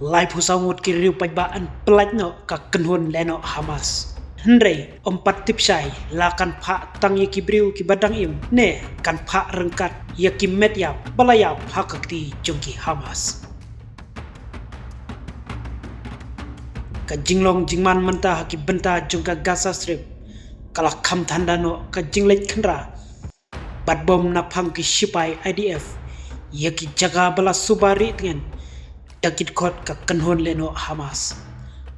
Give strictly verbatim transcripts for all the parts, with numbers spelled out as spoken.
Laiphew saw ngut ki riew paidbah yn pyllait noh ka kynhun lehnoh Hamas. Hynrei ym pat tip shai la kan phah tang ïa ki briew kiba dang im ne kan phah ryngkat ïa ki met ïap ba la ïap ha ka kti jong ki Hamas. Ka jinglong jingman mynta ha ki bynta jong ka Gaza Strip ka la kham than da noh ka jingleit khynra bad bom na phang ki shipai I D F ïa ki jaka ba la suba rieh tngen da ki dkhot ka kynhun lehnoh Hamas.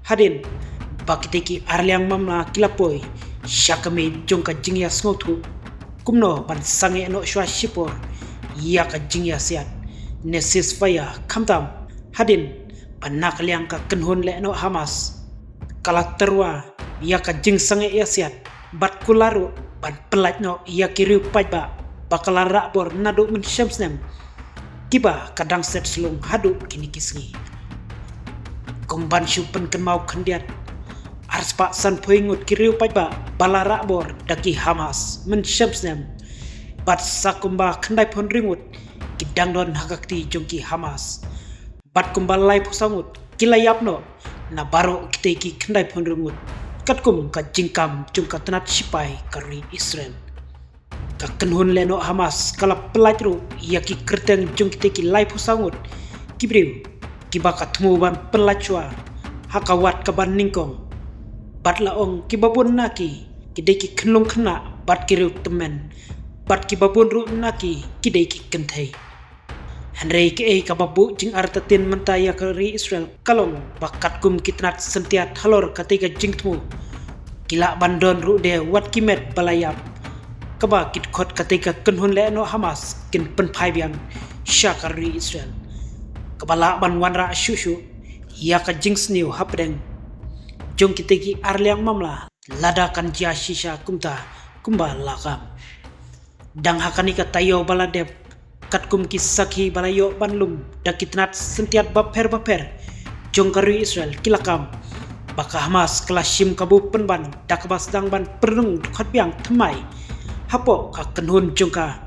Hadien ba kitei ki arliang mamla ki la poi sha ka miej jong ka jingïasngewthuh kumno ban sangeh noh shuwa shipor ïa ka jingïasiat ne ceasefire, khamtam hadien ba na ka liang ka kynhun lehnoh Hamas ka la tyrwa ïa ka jingsangeh ïasiat bad kular ruh ban pyllait noh ïa ki riew paidbah ba ka la rah bor naduh mynshem snem, kiba ka dang set slung haduh kine ki sngi. Kum ban shu pynkynmaw khyndiat, arspah sanphew ngut ki riew paidbah ba la rah bor da ki Hamas mynshem snem, bad sa kumba khyndaiphew hynriew ngut ki dang don ha ka kti jong ki Hamas. Bad kumba laiphew saw ngut ki la ïap noh na baroh kitei ki khyndaiphew hynriew ngut, katkum ka jingkam jong ka tnat shipai ka ri Israel. Ka kynhun lehnoh Hamas ka la pyllait ruh ïa ki kyrteng jong kitei ki laiphew saw ngut ki briew kiba ka thmu ban pyllait shuwa ha ka wad kaba nyngkong. Bad la ong kiba bun na ki ki dei ki khyllung khynnah bad ki riew tymmen, bad kiba bun ruh na ki ki dei ki kynthei. Hynrei kaei kaba buh jingartatien mynta ïa ka ri Israel ka long ba katkum ki tnat syntiat halor katei ka jingthmu, ki lah ban don ruh de wat ki met ba la ïap, kaba ki dkhot katei ka kynhun lehnoh Hamas kin pynphai biang sha ka ri Israel, kaba lah ban wanrah shuh shuh ïa ka jingsniew hapdeng jong kitei ki arliang mamla lada kan jia shisha kumta kumba la kam. Dang ha kane ka taïew ba la dep, katkum ki sakhi ba la ïoh ban lum da ki tnat syntiat bapher bapher jong ka ri Israel ki la kam ba ka Hamas ka la shim kabu pynban da kaba sdang ban pyrnong dkhot biang thymmai hapoh ka kynhun jong ka,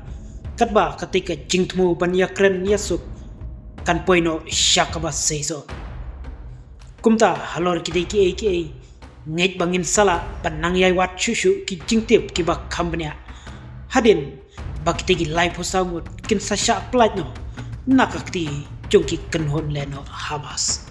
katba katei ka jingthmu ban ïakren ïasuk kan poi noh sha kaba seisoh. Kumta halor kitei kiei kiei, ngeit ba ngin sa lah ban nang ïai wad shuh shuh ki jingtip kiba kham bniah hadien ba kitei ki laiphew saw ngut kin sa shah pyllait noh na ka kti jong ki kynhun lehnoh Hamas.